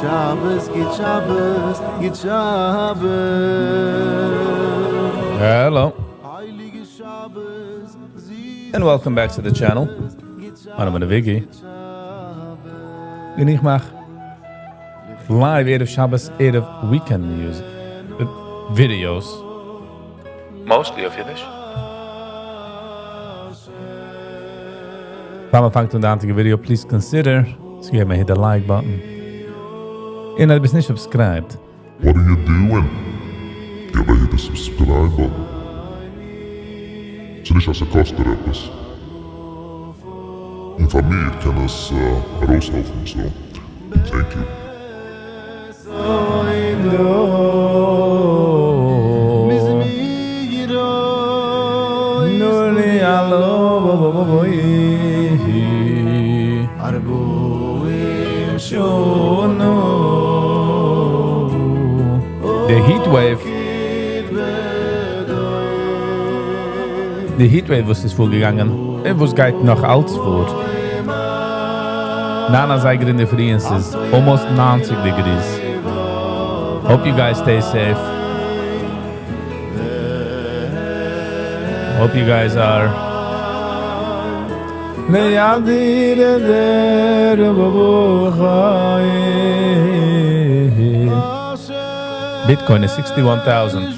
שבת, גוט שבת, גוט שבת. Hello. And welcome back to the channel. מיין נאמען איז Viggy. און איך מאך live ערב שבת, ערב weekend news videos. Mostly אויף אידיש. פאר מען פאנגט אן די היינטיגע video, please consider צו געבן א hit די like button. און אויב ביסט נישט subscribed. What are you doing? געב א hit די subscribe button. ס'נישט אז ס'קאסט דיר עפעס. און פאר מיר קען עס ארויסהעלפן so thank you. די heat wave די heat wave וואס איז פארגעגאנגען און וואס גייט נאך אלץ פאר. ניין אזייגער אינדערפרי און ס'איז almost 90 degrees. Hope you guys stay safe. Hope you guys are. Bitcoin איז 61 טויזנט.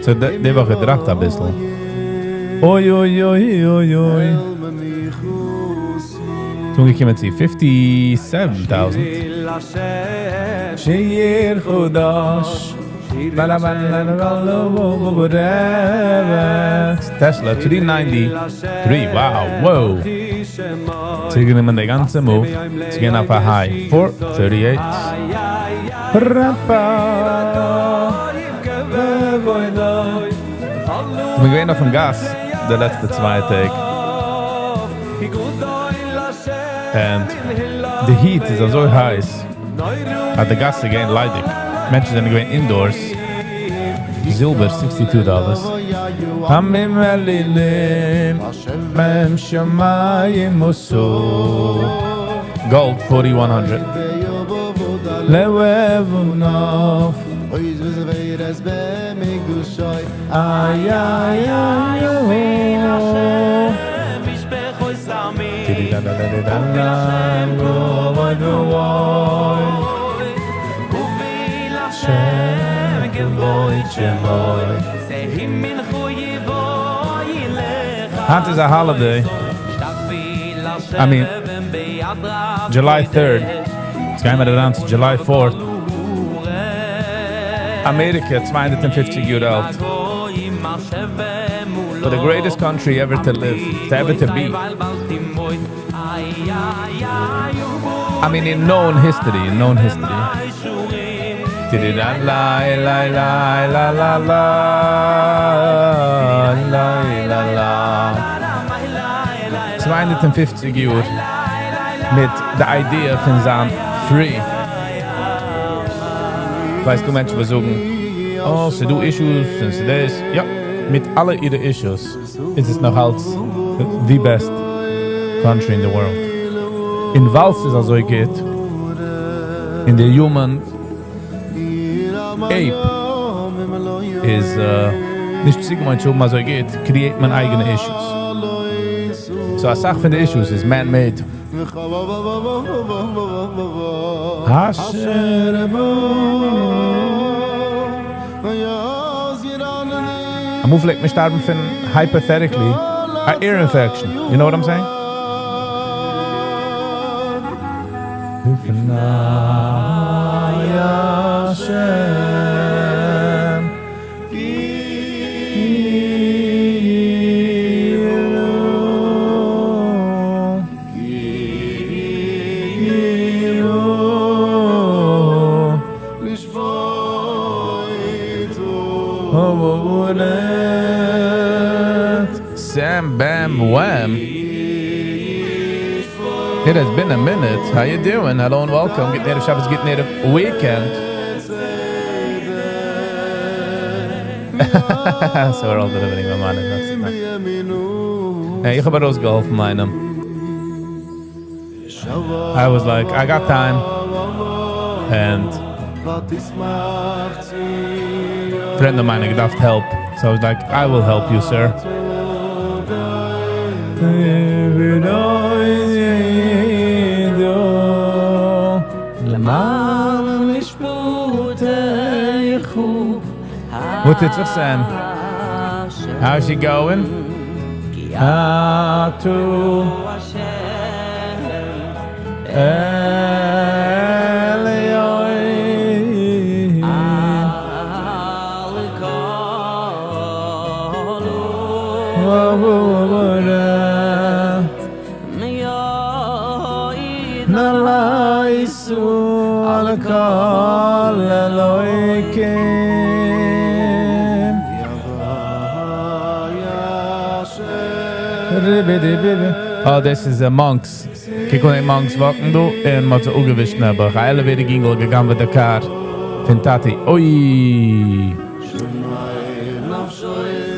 So די וואך געדראפט אביסל. אוי אוי אוי אוי אוי. ס'איז אנגעקומען צו 57 טויזנט. Tesla 393, wow, wow. צוגענומען די גאנצע move צו גיין אויף א high 438. כ'בין געווען אויפן גאס די לעצטע צוויי טעג. And די heat איז אזוי הייס אז די גאס איז געווען ליידיג. מענטשן זענען געווען indoors. זילבער 62 dollars. Gold 4100. היינט איז א holiday. I mean, July 3rd. יעצט גייען מיר אריין צו July 4th. אמעריקע, 250 יאר אלט. But the greatest country ever to live, to ever to be. I mean, in known history, in known history. 250 יאר מיט די idea פון זיין free. ווייסטו מענטשן וואס זאגן, oh, ס'דא issues און ס'דאס. יא, מיט אלע אירע issues איז עס נאך אלץ the best country in the world. און ווייל ס'איז אזוי גוט, און די human ape איז נישט צוגעוואוינט צו האבן אזוי גוט, create מען אייגענע issues. So אסאך פון די issues איז man made. אמאל פלעגט מען שטארבן פון hypothetically א ear infection, you know what I'm saying? Sam Bam Wham. It has been a minute. How you doing? Hello and welcome. גוטן ערב שבת, גוטן ערב weekend. So we're all delivering my mind. איך האב ארויסגעהאלפן איינעם. I was like, I got time. And friend of mine האט געדארפט help. So I was like, I will help you, sir. וואס טוט זיך, Sam? How's it going? אתה עליון על כל אלוקים. Oh, this is a monks. קוק אן די monks walk ן דא, און מ'האט זיי אפגעווישט נעבעך. א elevator יונגל געגנב'עט די car פון טאטי. אוי.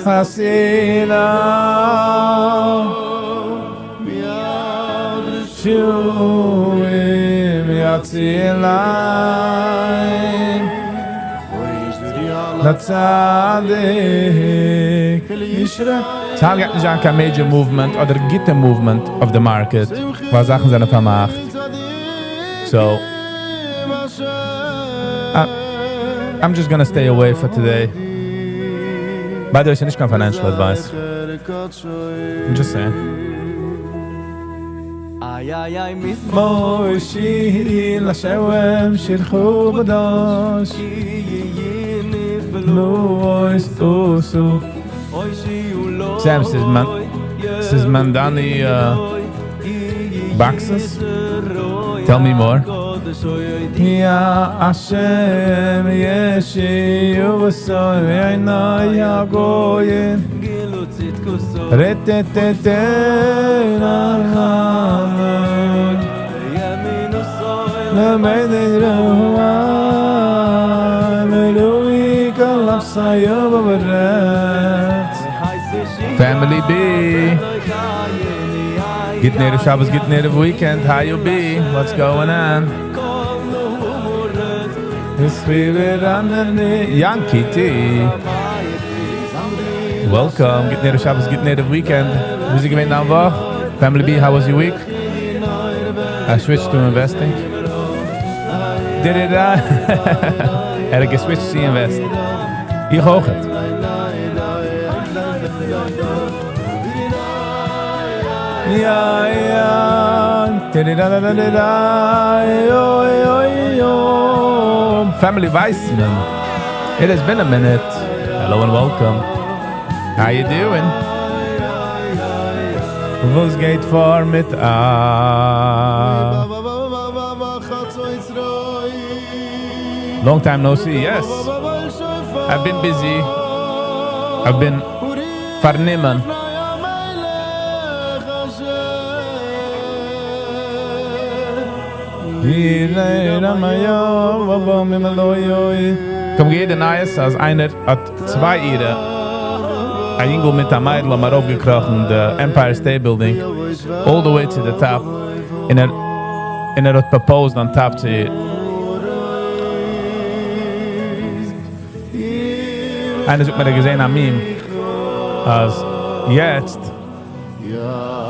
הסילה שועים יצילם לצדיק ישרה. ס'גייט נישט זיין קיין major movement אדער גוטע movement of the market, ווייל זאכן זענען פארמאכט. So, I'm just gonna stay away for today. By the way, ס'איז נישט קיין financial advice. I'm just saying. איי איי איי מזמור שיר להשם שיר חדש. לא עשו. Sam says, man, says Mamdani boxes? Tell me more. יא השם ישועתי מעיני הגויים רטטטט na מלואי כל אפסיו בברת. Family B. גוטן ערב שבת, גוטן ערב weekend. How you be? What's going on? Yankee T. Welcome. גוטן ערב שבת, גוטן ערב weekend. ווי איז געווען דיין וואך? Family B, how was your week? I switched to investing. Did it? ער האט גע switched צו invest. איך אויך. יא יא יא יא. Family Weissman. It has been a minute. Hello and welcome. How you doing? וואס גייט פאר מיט אייך? Long time no see, yes. I've been busy. I've been פארנומען. קוים געהערט די נייעס אז איינער האט צוויי אירע, א יונגל מיט א מיידל האבן ארויפגעקראכן די Empire State Building all the way to the top און ער און ער האט proposed on top צו איר. איינער זאגט מיר ער האט געזען א meme אז יעצט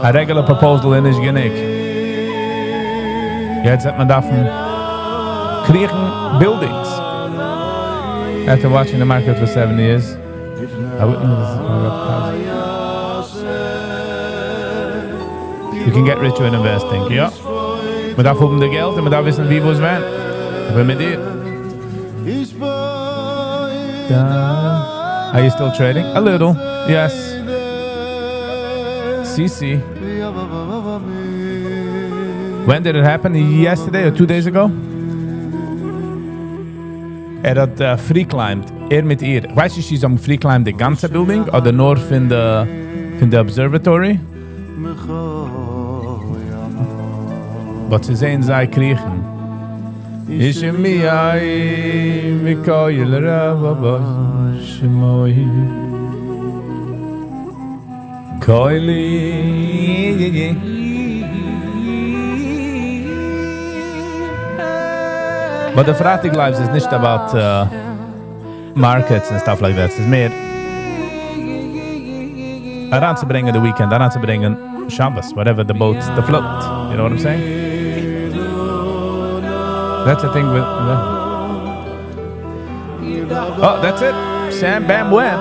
א regular proposal איז נישט גענוג. יעצט וועט מען דארפן קריכן buildings. After watching the market for 7 years, I witnessed You can get rich with investing, יא. מען דארף האבן די געלט און מען דארף וויסן ווי, וואס, ווען. איך בין מיט דיר. Da. Are you still trading? A little, yes. CC. When did it happen? Yesterday or 2 days ago? ער האט free climbed, ער מיט איר. איך ווייס נישט, זיי האבן free climbed די גאנצע building אדער נאר פון די observatory. But זיי זעען זיי קריכן. איש מי איי מיקויל רבא שמוי. קולי. But די פרייטאג lives איז נישט about markets and stuff like that. ס'איז מער אריינצוברענגען די weekend, אריינצוברענגען שבת, whatever the boat, the float. You know what I'm saying? That's the thing with... Oh, that's it. Sam Bam Wham.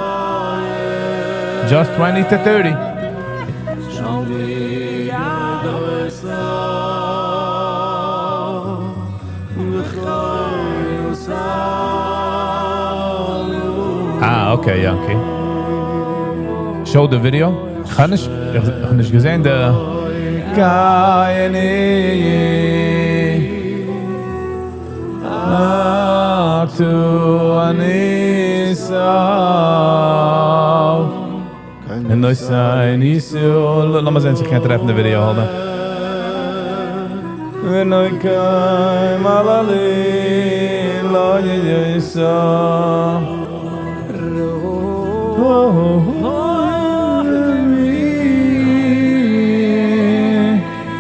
Just 20 to 30. Ah, okay, Yankee. Show the video. איך האב נישט, איך האב נישט געזען די קייני אטו אניסאו און נוי סיי ניסו לאמיר זען צו איך קען טרעפן די video, hold on. ונוי קיי מאלאלי לא ייסא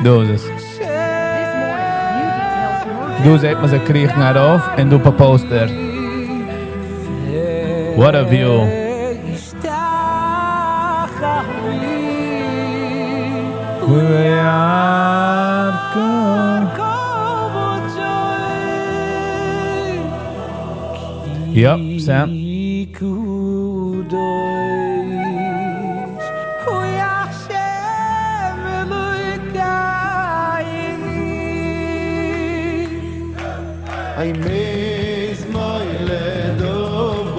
דא איז עס. דא זעט מען זיי קריכן ארויף און דא propose ט ער. What a view. Yup, Sam.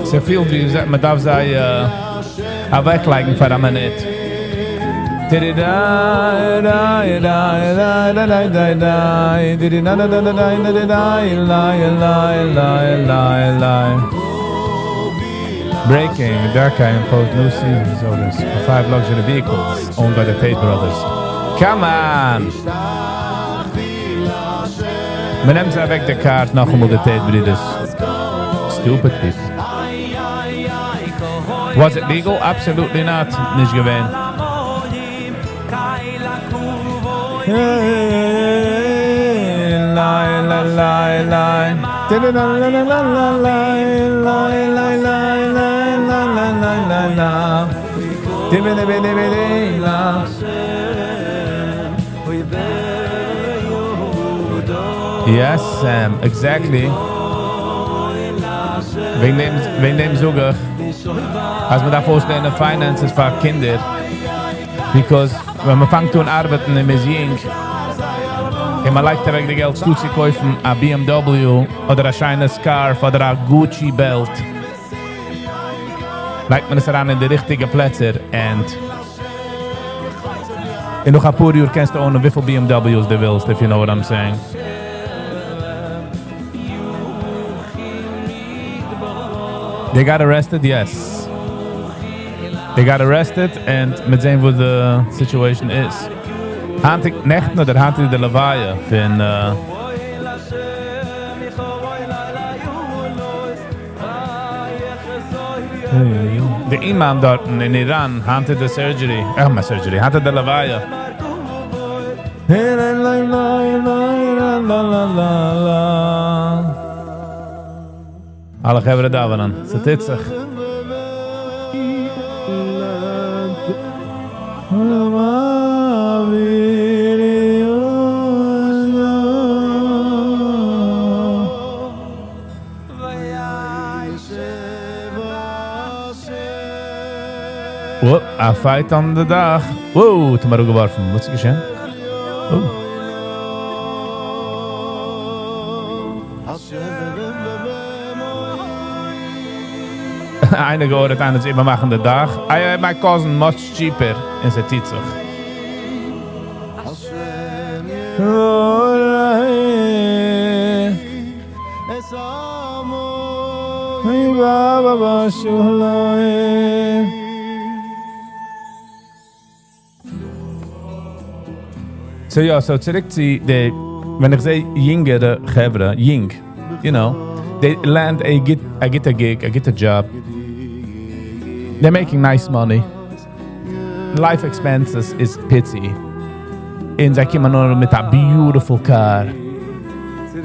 ס'פילט ווי מען דארף זיי אוועקלייגן פאר א מינוט. Breaking, Darkai imposed new seizure orders for five luxury vehicles owned by the Tate brothers. Come on! מען נעמט זיי אוועק די cars נאכאמאל די Tate ברידערס. Stupid people. Was it legal? Absolutely not. נישט געווען. ליי ליי ליי ליי. ליי ליי ליי ליי ליי ליי ליי ליי. Yes, Sam, exactly. וועגן דעם, וועגן דעם זאג איך, אז מען דארף אויסלערנען finances פאר קינדער, because ווען מען פאנגט אן ארבעטן און מ'איז יונג, און מען לייגט אוועק די געלט צו צו קויפן א BMW אדער א שיינע scarf אדער א Gucci belt, לייגט מען עס אריין אין די ריכטיגע פלעצער and אין נאך א פאר יאר קענסטו own ען וויפיל BMWs דו ווילסט, if you know what I'm saying. They got arrested? Yes. They got arrested and מ'עט זען וואו the situation is. היינט נעכטן אדער היינט איז די לוויה פון די אימאם דארטן אין איראן, היינט איז די surgery, אה, surgery, היינט איז די לוויה. אלע חברה דאווענען, ס'טוט זיך. Whoop, א fight on די דאך. Whoa, האט אים אראפגעווארפן. וואס איז געשען? Oh. איינער גע order ט איינער צו איבערמאכן די דאך. איי איי my cousin much cheaper. און ס'טוט זיך. So יא, so צוריק צו די, ווען איך זע יונגערע חברה, יונג, you know, they land a גוט, א גוטע gig, א גוטע job, they're making nice money. life expenses איז פיצי, און זיי קומען אן מיט א beautiful car,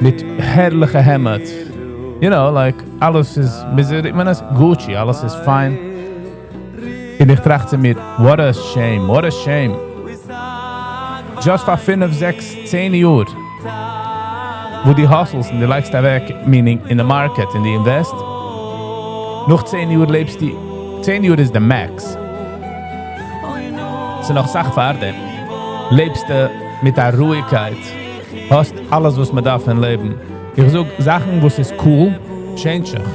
מיט הערליכע העמד, you know, like, אלעס איז, וויאזוי רופט מען עס? Gucci, אלעס איז פיין. און איך טראכט צו מיר, what a shame, what a shame. Just פאר פינף, זעקס, צען יאר, וואו דו hustle סט און דו לייגסט אוועק, meaning אין די market, און דו invest, נאך 10 יאר לעבסטו, 10 יאר איז די max. ס'איז נאך סאך פארדעם. לעבסטו מיט א רואיגקייט, האסט אלעס וואס מען דארף אין לעבן. איך זאג, זאכן וואס איז cool, change זיך.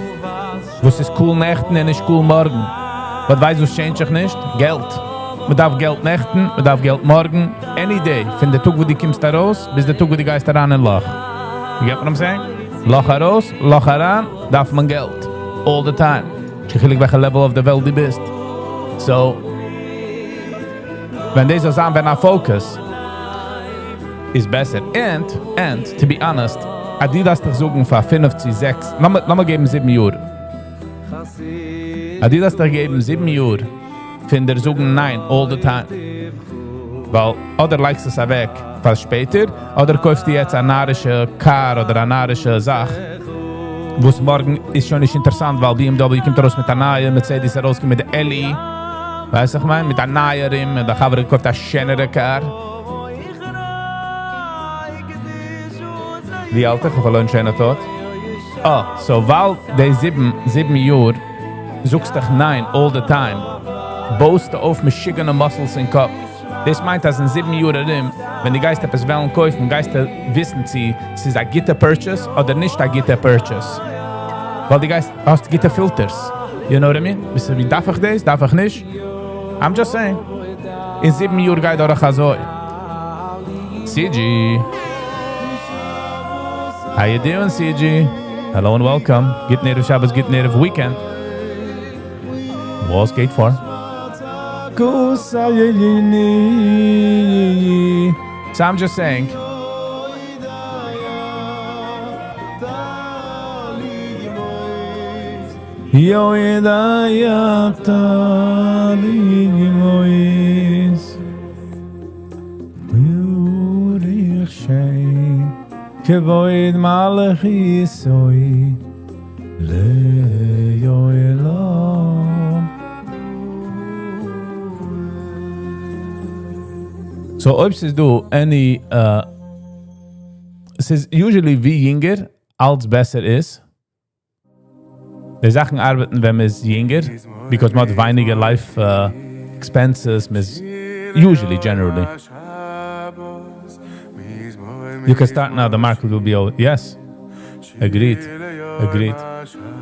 וואס איז cool נעכטן איז נישט cool מארגן. But ווייסט וואס change זיך נישט? געלט. מען דארף געלט נעכטן, מען דארף געלט מארגן. Any day, פון די טאג וואו דו קומסט ארויס, ביז די טאג וואו דו גייסט אריין אין לאך. You get what I'm saying? לאך ארויס, לאך אריין, דארף מען געלט. All the time. נישט קיין חילוק וועלכע level אויף די וועלט דו ביסט. So, ווען דאס זאל זיין ווען א focus, איז בעסער. And, to be honest, אז דו דארפסט דיך זאגן פאר 5 צו 6, לאמיר געבן 7 יאר. אז דו דארפסט דיך געבן 7 יאר, פון דיר זאגן ניין all the time. ווייל אדער לייגסט עס אוועק פאר שפעטער, אדער קויפסטו יעצט א נארישע car אדער א נארישע זאך, וואס מארגן איז שוין נישט אינטערעסאנט, ווייל BMW קומט ארויס מיט א נייע, Mercedes ארויסגעקומען מיט די LE. ווייסט איך מיין? מיט א נייע רים, און דער חבר קויפט א שענערע car. ווי אלט איך? איך האב פארלוירן train of thought. אה, so ווייל די 7 יאר זאגסט דיך ניין all the time, בויסטו אויף משוגענע muscles אין קאפ. דאס מיינט אז אין 7 יאר ארום, ווען דו גייסט עפעס וועלן קויפן, גייסטו וויסן צו ס'איז א גוטע purchase אדער נישט א גוטע purchase. ווייל דו גייסט, האסט גוטע filters. You know what I mean? ביסטו ווי, דארף איך דאס? דארף איך נישט? I'm just saying. אין 7 יאר גייט דורך אזוי. CG. How you doing, CG? Hello and welcome. גוטן ערב שבת, גוטן ערב weekend. וואס גייט פאר? So I'm just saying. Yo yedaya tali mois. Yurich shein kevoid malachi soi le yoelam. So אויב ס'איז דא any, ס'איז usually ווי יונגער אלץ בעסער איז. די זאכן ארבעטן ווען מען איז יונגער, because מען האט ווייניגער life expenses, מען איז usually, generally. You can start now, the market will be over. Yes. Agreed. Agreed.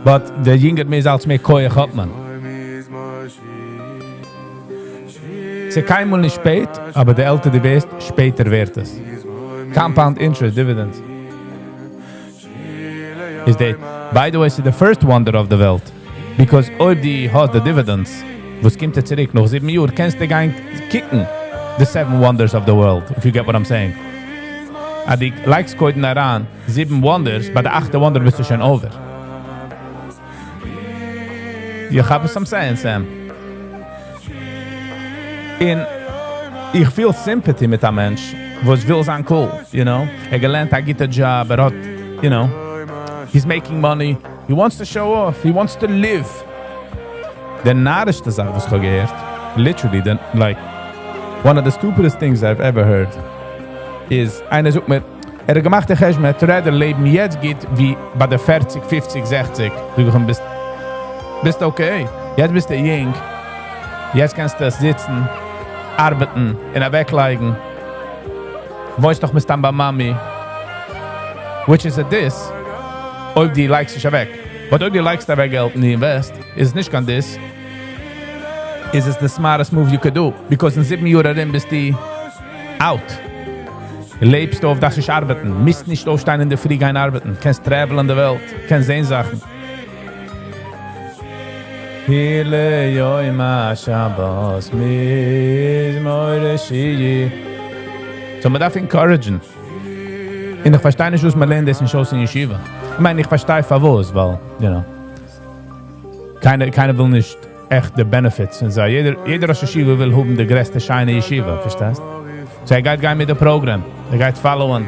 But דער יונגער מען איז אלץ מער כח האט מען. ס'איז קיינמאל נישט שפעט, אבער די עלטער דו ווערסט, שפעטער ווערט עס. Compound interest, dividends. איז די, by the way, ס'איז the first wonder of the world. Because אויב דו האסט די dividends, וואס קומט דיר צוריק נאך 7 יאר, קענסטו גיין קוקן the seven wonders of the world, if you get what I'm saying. אז דו לייגסט קודם אריין 7 wonders, ביי די אכטע wonder ביסטו שוין over. You have what I'm saying, Sam? און איך feel sympathy מיט א מענטש, וואס וויל זיין cool, you know? ער געלערנט א גוטע job, ער האט, you know, he's making money, he wants to show off, he wants to live. די נארישסטע זאך, וואס איך האב געהערט, literally, the, like, one of the stupidest things I've ever heard, איז, איינער זאגט מיר, ער האט געמאכט די חשבון, ער האט rather לעבן יעצט גוט, ווי ביי די 40, 50, 60. זאג איך אים, ביסט okay. יעצט ביסטו יונג. יעצט קענסטו זיצן, ארבעטן, און אוועקלייגן. וואוינסט דאך מסתם ביי מאמי. Which is a diss, אויב דו לייגסט נישט אוועק. But אויב דו לייגסט אוועק געלט און דו invest, איז עס נישט קיין diss. איז עס the smartest move you could do. Because אין 7 יאר ארום ביסטו out. לעבסט אויף, דארפסט נישט ארבעטן. מוזט נישט אויפשטיין אין דער פרי גיין ארבעטן. קענסט travel אין דער וועלט. קענסט זען זאכן. הילה יום השבת מזמור שיעי. So מען דארף encourage ן. און איך פארשטיי נישט, וואס מען לערנט דאס אין שולעס אין ישיבה. איך מיין, איך פארשטיי פארוואס, ווייל, you know, קיינער וויל נישט עכט די benefits פון זיי. יעדער, יעדער ראש ישיבה וויל האבן די גרעסטע שיינע ישיבה, פארשטייסט? So ער גייט גיין מיט די program, ער גייט follow ען.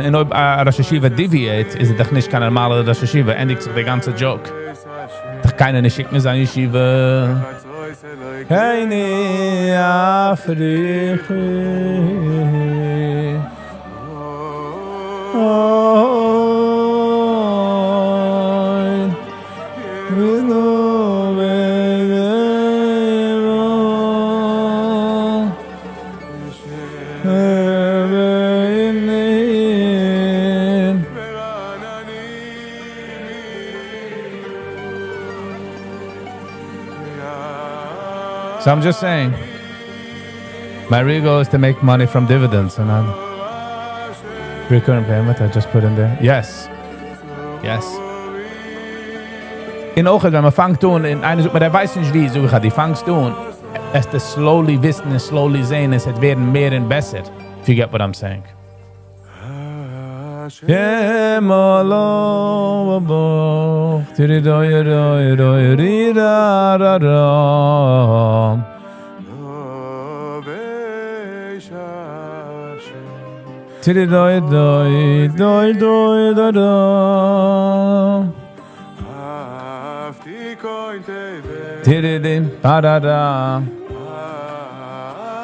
און אויב א ראש ישיבה deviate, איז ער דאך נישט קיין נארמאלער ראש ישיבה, ענדיגט זיך די גאנצע joke. דאך קיינער נישט שיקן אין זיין ישיבה. So I'm just saying, my real goal is to make money from dividends and not recurring payment I just put in there. Yes. Yes. און אויך, ווען מען פאנגט אן, און איינער זאגט מיר, ער ווייסט נישט ווי, זאג איך, דו פאנגסט אן, עס איז slowly וויסן און slowly זען, עס וועט ווערן מער און בעסער. If you get what I'm saying.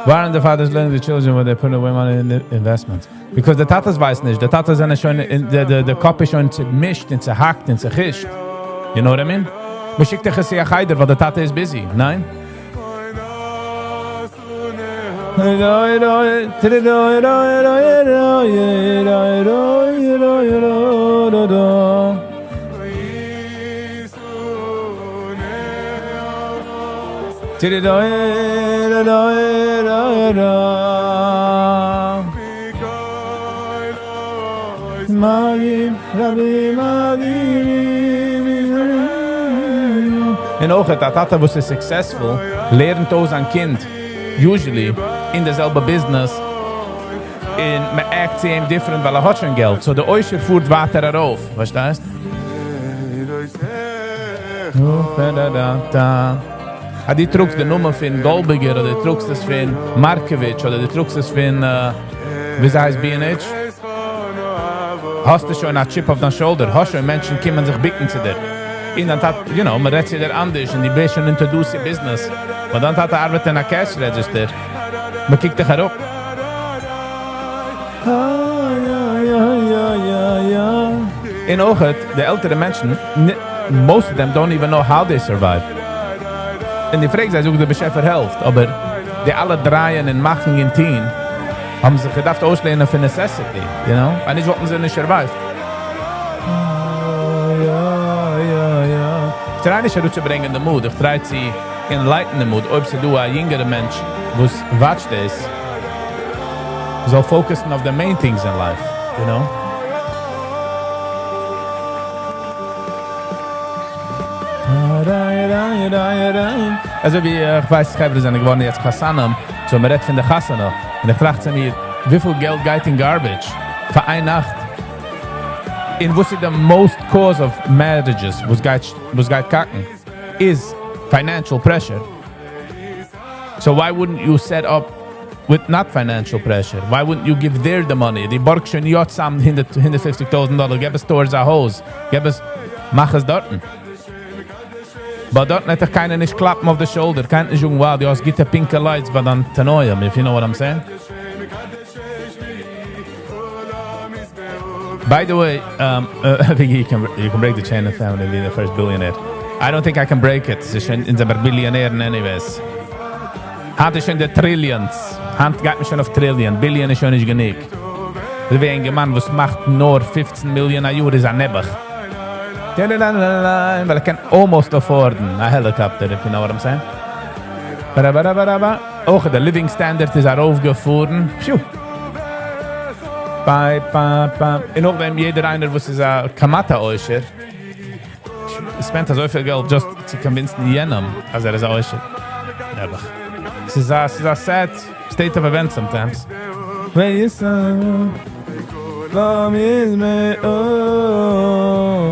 Why aren't the fathers learning the children when they put away money in the investments? Because די טאטעס ווייסן נישט. די טאטעס זענען שוין, אין, די, די, די קאפ איז שוין צעמישט און צעהאקט און צעחישט. You know what I mean? מען שיקט דיך אין חדר, ווייל דער טאטע איז busy. ניין? און אויך א טאטע וואס איז successful, לערנט אויס זיין קינד, usually, אין די זעלבע business, און מען act צו אים different, ווייל ער האט שוין געלט. So דער עושר פארט ווייטער ארויף, פארשטייסט? אז דו טראגסט די נאמען פון גאלדבערגער אדער דו טראגסט עס פון מארקאוויטש אדער דו טראגסט עס פון, ווי עס הייסט, B&H, האסטו שוין א chip אויף דיין shoulder, האסט שוין מענטשן קומען זיך בוקן צו דיר. און דיין טאטע, מען רעדט צו דיר אנדערש און דו ביסט שוין introduced אין business. ווייל דיין טאטע ארבעט אין א cash register, מען קוקט דיך אראפ. און אויך, די עלטערע מענטשן, most of them don't even know how they survive. און דו פרעגסט זיי, זאגן דער באשעפער העלפט, אבער די אלע דרייען און מאכן און טון, האבן זיך געדארפט אויסלערנען פון necessity, you know? ווייל נישט וואלטן זיי נישט survived. איך try נישט אראפצוברענגען די mood, איך try צו enlighten די mood, אויב ס'איז דא א יונגערע מענטש, וואס watch ט עס, זאל focus ן אויף the main things in life, you know? אזוי ווי איך ווייס, חברה זענען געווארן יעצט חתנים, so מען רעדט פון די חתונה, און איך טראכט צו מיר, וויפיל געלט גייט אין garbage פאר איין נאכט? און וואס איז the most cause of marriages, וואס גייט קאקן, is financial pressure. So why wouldn't you set up with not financial pressure? Why wouldn't you give there the money? דו בארגסט שוין יא צאם $150,000, גיב עס towards א הויז, גיב עס, מאך עס דארטן. But דארטן וועט דיך קיינער נישט קלאפן אויף די shoulder, קיינער נישט זאגן, wow, דו האסט גוטע פינקע lights ביי דיין תנאים, if you know what I'm saying. By the way, I think you can break the chain of family and be the first billionaire. I don't think I can break it. עס איז שוין אין זענען ביליאנערן anyways. היינט איז שוין די trillions. היינט גייט מען שוין אויף trillion. Billion איז שוין נישט גענוג. ווי א יונגערמאן, וואס מאכט נאר 15 מיליאן א יאר, איז א נעבעך. ווייל ער קען almost afford ן a helicopter, if you know what I'm saying. Ba-da-ba-da-ba-da-ba. אויך, דער living standard איז ארויפגעפארן. Phew. ביי, ביי, ביי. און אויך ווען יעדער איינער, וואס איז א כמעט א עושר, spend אזוי פיל געלט just צו convince ן יענעם, אז ער איז א עושר. נעבעך. עס איז א sad state of events sometimes. When you saw, love is me, oh.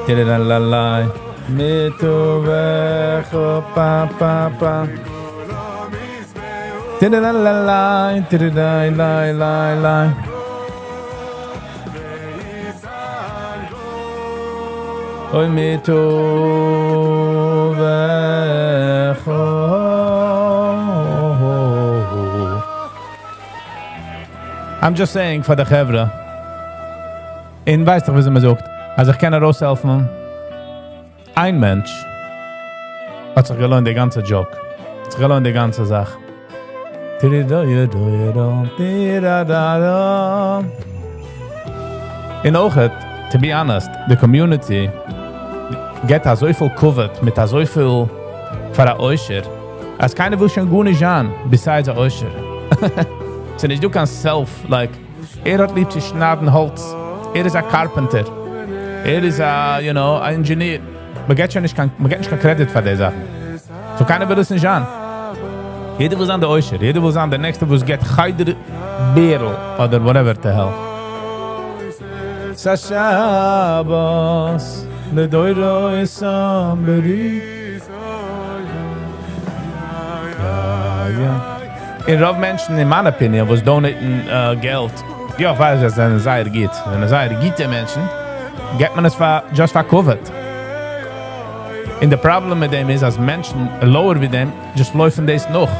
טיריראלאליי, מטובך פא פא פא. טיריראלאליי, טיריראליי. אוי מטובך. I'm just saying פאר די חברה. און ווייסט דאך וויאזוי מען זאגט, אז איך קען ארויסהעלפן איין מענטש, האט זיך געלוינט די גאנצע joke, האט זיך געלוינט די גאנצע זאך. און אויכעט, to be honest, די community געבט אזויפיל כבוד מיט אזויפיל פאר א עושר, אז קיינער וויל שוין גארנישט זיין besides א עושר. ס'נישט דא קיין self, like, ער האט ליב צו שניידן האלץ, ער איז א carpenter, ער איז א, you know, א engineer. מ'געט שוין נישט קיין, מ'געט נישט קיין credit פאר די זאכן. So קיינער וויל עס נישט זיין. יעדער וויל זיין דער עושר, יעדער וויל זיין דער נעקסטער וואס געט חדר בערל אדער whatever the hell. ס'א שבת לדורותם ברית. און רוב מענטשן אין מיין opinion וואס donate ן געלט, יא איך ווייס זיי זענען זייער גוט, זענען זייער גוטע מענטשן, געבט מען עס פאר just פאר כבוד. און די פראבלעם מיט דעם איז אז מענטשן lower ווי דעם just לויפן דאס נאך.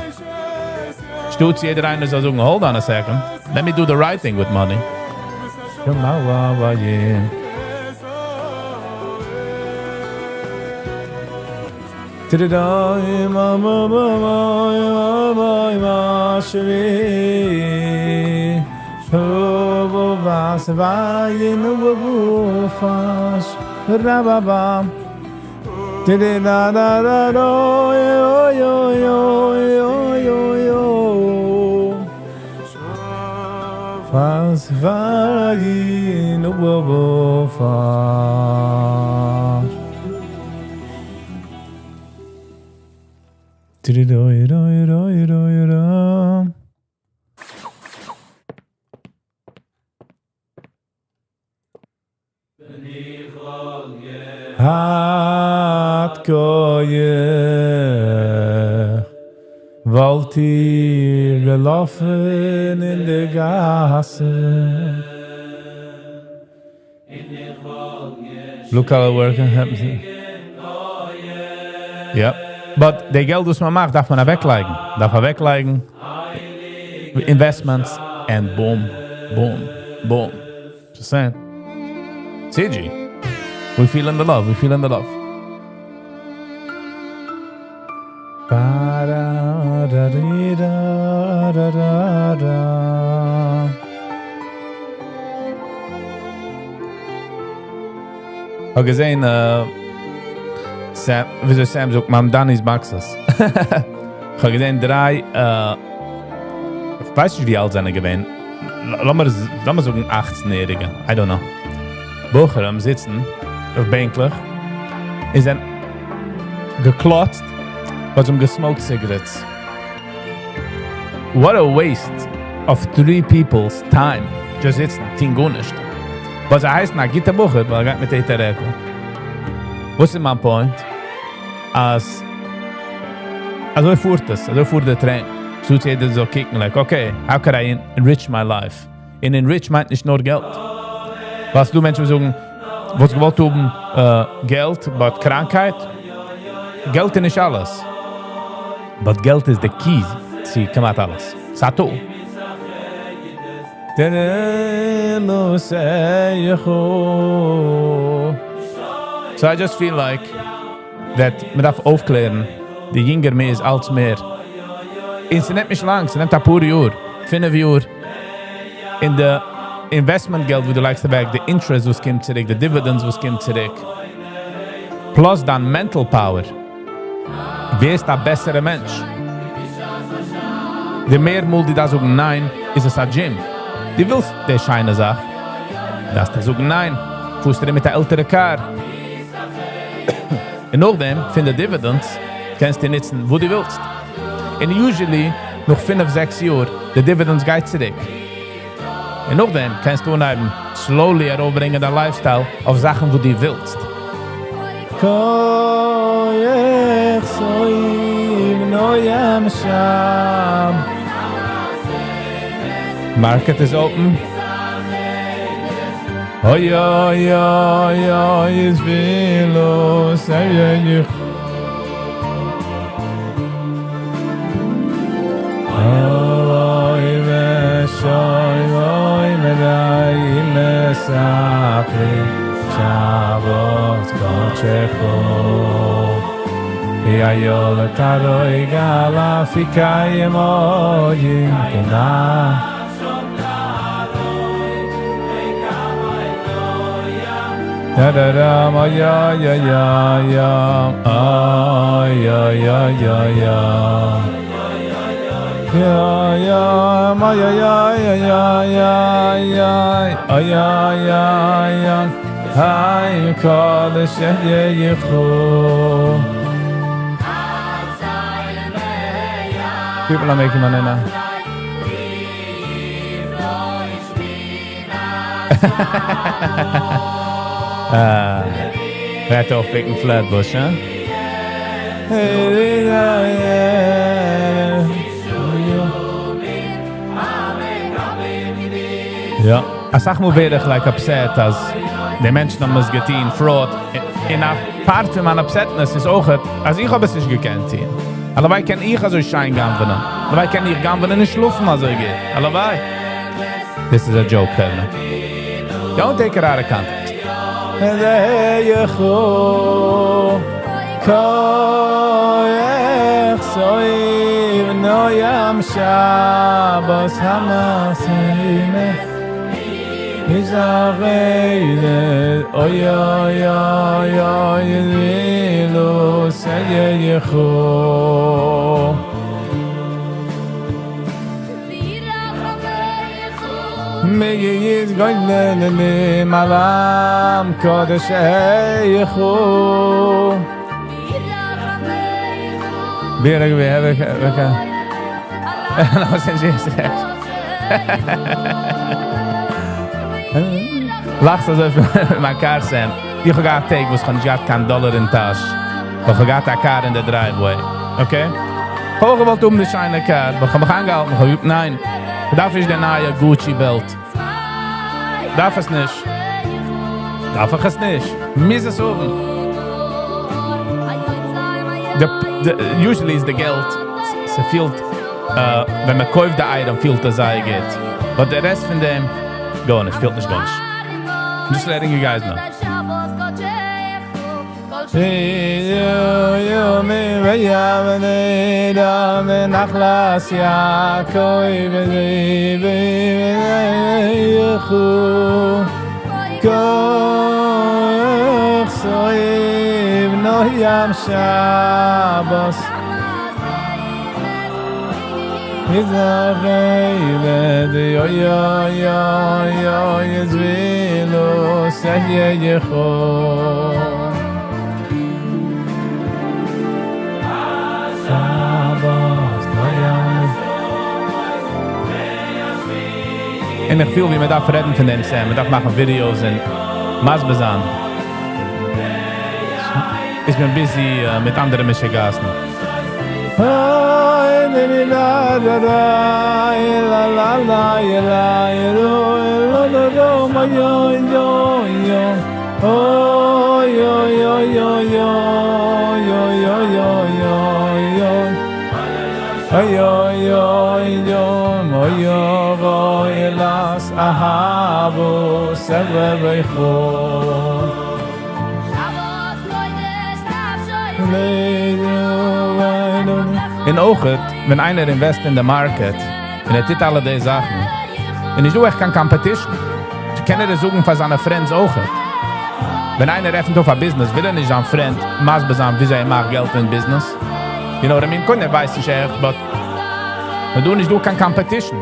שטאטס יעדער איינער זאל זאגן hold on a second, let me do the right thing with money. האט כח וואלט איר געלאפן אין די גאסן. Blue collar worker happens. Yep. But די געלט וואס מען מאכט דארף מען אוועקלייגן. דארף אוועקלייגן investments and boom, boom, boom. Just saying. CG. We feeling the love, we feeling the love. האב געזען Sam, וויאזוי Sam זאגט, Mamdani's boxes. כ'האב געזען דריי, כ'ווייס נישט ווי אלט זענען געווען, לאמיר לאמיר זאגן 18 יעריגע, I don't know. בחורים זיצן אויף בענקלעך און זענען געקלאצט ווייל זיי האבן גע smoked cigarettes. What a waste of three people's time. Just זיצן, טון גארנישט. ווייל זיי הייסן א גוטע בחור ווייל ער גייט מיט א רעקל. וואס איז מיין point? אז אזוי פארט עס, אזוי פארט די train. So יעדער זאל קוקן like, okay, how can I enrich my life? און enrich מיינט נישט נאר געלט. ווייסט דו מענטשן וואס זאגן, וואלסט געוואלט האבן געלט, but קראנקהייט? געלט איז נישט אלעס. But געלט איז די key צו כמעט אלעס. ס'א tool. So I just feel like that מען דארף אויפקלערן די יונגער מער איז אלץ מער. און ס'נעמט נישט לאנג, ס'נעמט אפאר יאר, 5 יאר. אין די investment געלט וואו דו לייגסט אוועק, די interest וואס קומט צוריק, די dividends וואס קומט צוריק. Plus דיין mental power. ווערסט א בעסערע מענטש. די מער מאל דו דארפסט זאגן ניין, איז עס א gym. דו ווילסט די שיינע זאך. דארפסט דאך זאגן ניין. פארסטו ארום מיט א עלטערע קאר. און נאכדעם, פון די dividends, קענסטו נוצן וואס דו ווילסט. און usually, נאך 5, 6 יאר, די dividends גייט צוריק. און נאכדעם קענסטו אנהייבן slowly ארויפברענגען דיין lifestyle אויף זאכן וואס דו ווילסט. כח סביב נוים שם. Market is open. Oy oy oy oy is vilo say Oy ve shoy oy meday mesapri Shabbos kochecho Yayol taroi gala fikayim oyim kena. Da da da ma ya ya ya ya ay ya ya ya ya ya ya ma ya ya ya ya ya ya ay ya ya ya ay kodesh ye yikhu. People are making money now. Right off picking Flatbush, huh? יא, אסאך מאל ווער איך like upset אז די מענטשן האבן עס געטון, fraud. און א part פון מיין upsetness איז אויך, אז איך האב עס נישט געקענט טון. הלוואי קען איך אזוי שיין גנב'נען. הלוואי קען איך גנב'נען און שלאפן אזוי גוט. הלוואי. This is a joke, חברה. Don't take it out of context. לאכסט אזוי פון מיין car, Sam. איך האב געהאט טעג וואס איך האב נישט געהאט קיין דאלער אין טאש. איך האב געהאט א car אין די driveway. Okay? איך האב געוואלט האבן די שיינע car, אבער איך האב מיך איינגעהאלטן. איך האב געזאגט, ניין, איך דארף נישט די נייע Gucci belt. דארף עס נישט. דארף איך עס נישט. מוז עס האבן. The, usually איז די געלט, ס'פילט, ווען מען קויפט די item, פילט עס זייער גוט. But די rest פון דעם, גארנישט, פילט נישט גארנישט. I'm just letting you guys know. און איך פיל ווי מען דארף רעדן פון דעם, Sam. מען דארף מאכן videos און מסביר זיין. איז מען busy מיט אנדערע משוגעת'ן. און אויך, ווען איינער invest אין די market, און ער טוט אלע די זאכן, און נישטא עכט קיין competition, קען ער עס זאגן פאר זיינע friends אויך. ווען איינער עפנט אויף א business, וויל ער נישט זיין friend מסביר זיין וויאזוי ער מאכט געלט אין business. You know what I mean? קודם ער ווייסט נישט עכט, but ווען דא נישטא קיין competition.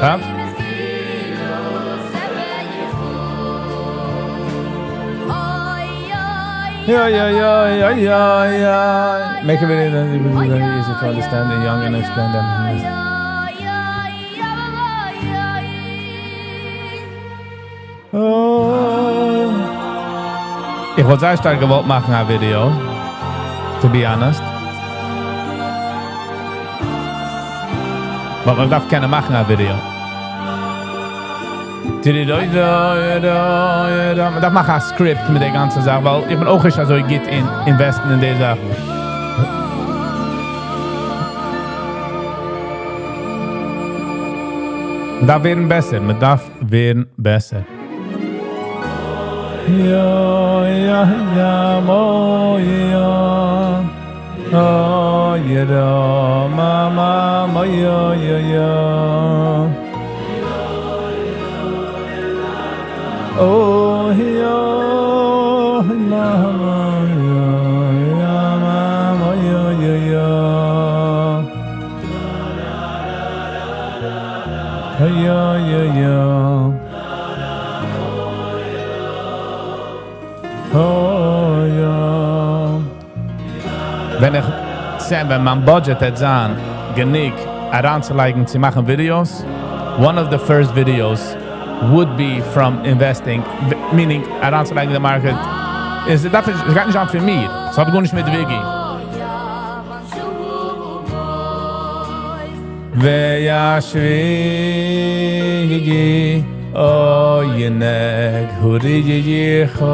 הא? יא יא יא יא יא יא. Make a video that is very easy to understand the young and explain them. איך וואלט זייער שטארק געוואלט מאכן א video, to be honest. But מען דארף קענען מאכן א video. מען דארף מאכן א script מיט די גאנצע זאך, ווייל איך בין אויך נישט אזוי גוט אין invest ן אין די זאכן. מען דארף ווערן בעסער, מען דארף ווערן בעסער. יא יא יא מו יא יא יא מא מא מא יא יא יא או יא מא מא יא יא מא מא יא יא יא יא יא יא ווען איך זע ווען מיין budget וועט זיין גענוג אריינצולייגן צו מאכן videos, one of the first videos would be from investing, meaning אריינצולייגן אין די market, עס דארף נישט, עס גייט נישט זיין פון מיר, עס האט גארנישט מיט וויגי. וישבי עונג הוריחוז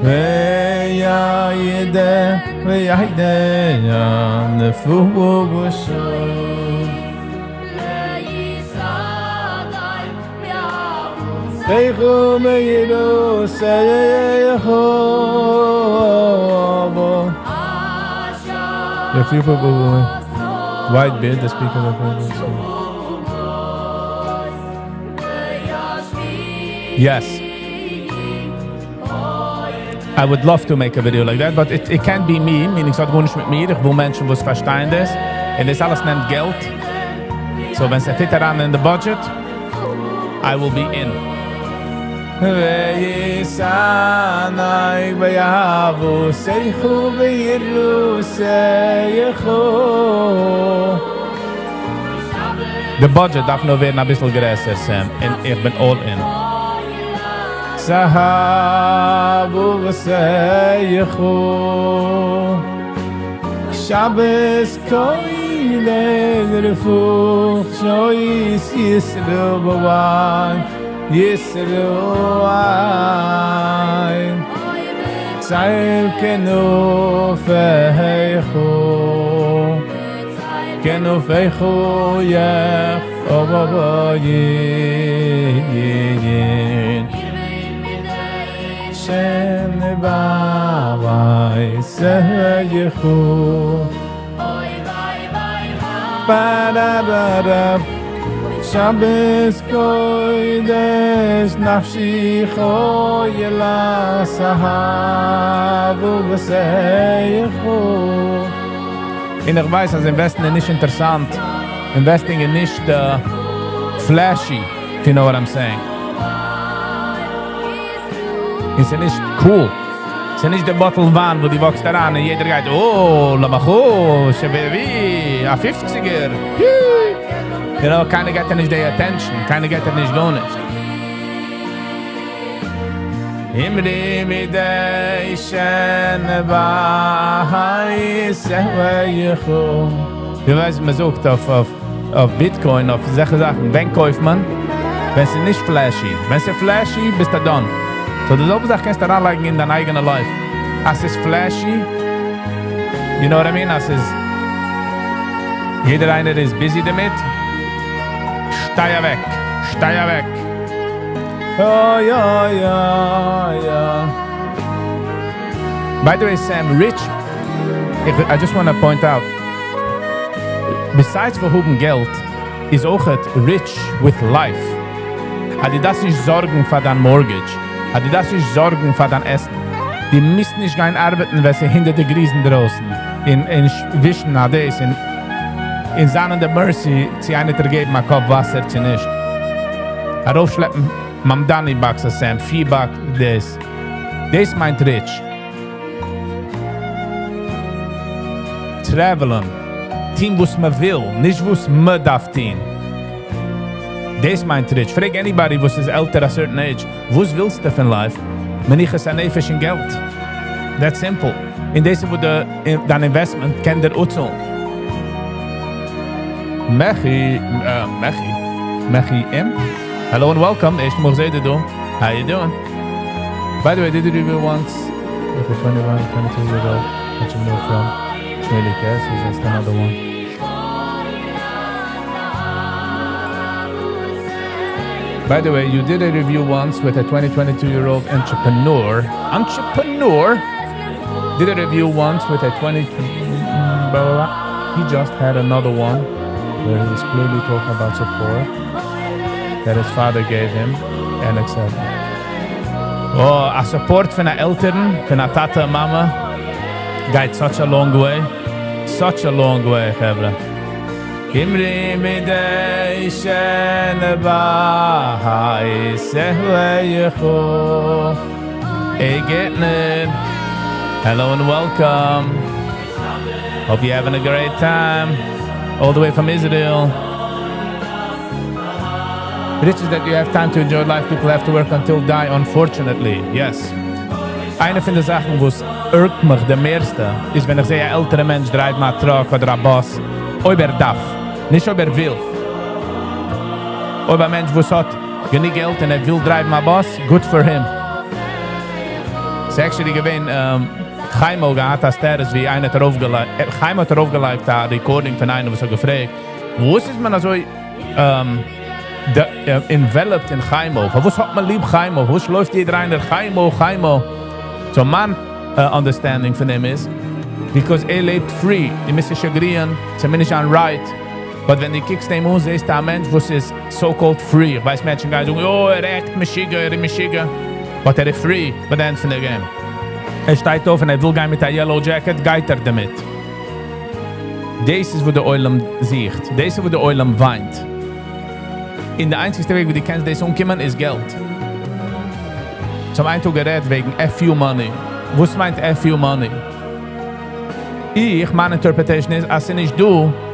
ויעידה ויעידה נפושו. תיכו מאירו סייחו If you put white beard, the speaker of Yes. I would love to make a video like that, but it, it can't be me, meaning ס'האט גארנישט מיט מיר, איך וויל מענטשן וואס פארשטייען דאס, און דאס אלעס נעמט געלט. So ווען ס'פיט אריין אין the budget, I will be in. וישנאי ויאהבו שיחו ויראו שיחו. The budget דארף נאר ווערן א ביסל גרעסער, Sam, און איך בין all in. סהבו וסייחו שבת קוידש רפוך שויס ישרו בוואי ישרו איין צייל כנופייכו כנופייכו יח אבאבאyin שם בבית יחו ba-da-da-da שבת קודש נפשי חוילה סהבו וסייחו. און איך ווייס אז invest ן איז נישט אינטערעסאנט, investing איז נישט flashy, if you know what I'm saying. עס איז נישט cool. עס איז נישט די bottle וויין וואו דו walk סט אריין און יעדער גייט, oh, למחו, שבבי, א פופציגער. You know, קיינער געט דיר נישט די attention, קיינער געט דיר נישט גארנישט. אמרי מדי שן בית יחו. דו ווייסט, מען זאגט אויף, אויף, אויף Bitcoin, אויף אזעלכע זאכן, ווען קויפט מען? ווען ס'איז נישט flashy. ווען ס'איז flashy, ביסטו done. So, די זעלבע זאך קענסטו אריינלייגן אין דיין אייגענע life. אז ס'איז flashy, you know what I mean? אז ס'איז, יעדער איינער איז busy דערמיט, שטיי אוועק, שטיי אוועק. Oh, יא, יא, יא. By the way, Sam, rich, if, I just want to point out, besides פאר האבן געלט, איז אויך rich with life. אז דו דארפסט נישט זארגן פאר דיין mortgage. אז דו דארפסט נישט זארגן פאר דיין עסן. דו מוזט נישט גיין ארבעטן, ווען ס'איז 100 degrees אינדרויסן. אין, אין ווישן נאדעס, אין, אין זיין אין the mercy, צו איינער דיר געבן א cup וואסער, צו נישט. ארויפשלעפן Mamdani boxes, Sam, 4 box, דאס. דאס מיינט rich. Travel ן. טון וואס מען וויל, נישט וואס מען דארף טון. דאס מיינט rich. פרעג anybody וואס איז עלטער א certain age, וואס ווילסטו פון life? מנוחת הנפש און געלט. That's simple. און דאס איז וואו די, דיין investment קען דיר אפצאלן. Mechi, Mechi, Mechi M. Hello and welcome. ערשט מאל זעה דיר דא. How you doing? By the way, did you review once with a 21, 22 year old entrepreneur from Shmeli Kes? He's just another one. By the way, you did a review once with a 20, 22 year old entrepreneur. Entrepreneur? Did a review once with a 20, blah, blah, blah. He just had another one where he's clearly talking about support that his father gave him and etc. Oh, א support פון די עלטערן, פון א טאטע, מאמע, גייט such a long way. Such a long way, חברה. אמרי מדי שנבא יחו. Hey, getting it. Hello and welcome. Hope you're having a great time. All the way from Israel. Rich is that you have time to enjoy life. People have to work until die, unfortunately. Yes. איינע פון די זאכן, וואס ערגערט מיך די מערסטע, איז, ווען איך זע, אן עלטערע מענטש drive א truck אדער א bus, אויב ער דארף, נישט אויב ער וויל. אויב א מענטש, וואס האט גענוג געלט און ער וויל drive א bus, good for him. ס'איז actually געווען, חיימא געהאט א status, ווי איינער האט ארויפגעלייגט, חיימא האט ארויפגעלייגט א recording פון איינעם, וואס האט געפרעגט, וואס איז מען אזוי enveloped אין חיימא? וואס האט מען ליב חיימא? וואס לויפט יעדער איינער חיימא, חיימא? So מיין understanding פון דעם איז, because ער לעבט free, די מוזט נישט agree ען, ס'איז נישט right, but ווען דו קוקסט אים אן, זעסטו א מענטש, וואס איז so-called free. איך ווייס, מענטשן גייען זאגן, oh, ער act משוגע, ער איז משוגע. But ער איז free, by the end פון די game. ער שטייט אויף און ער וויל גיין מיט א yellow jacket, גייט ער דערמיט. דאס איז וואו דער עולם זוכט. דאס איז וואו דער עולם וויינט. און דער איינציגסטע וועג, ווי דו קענסט דאס אנקומען, איז געלט. צום איין טאג גערעדט וועגן FU money. וואס מיינט FU money? איך, מיין interpretation איז, אז ס'איז נישט דא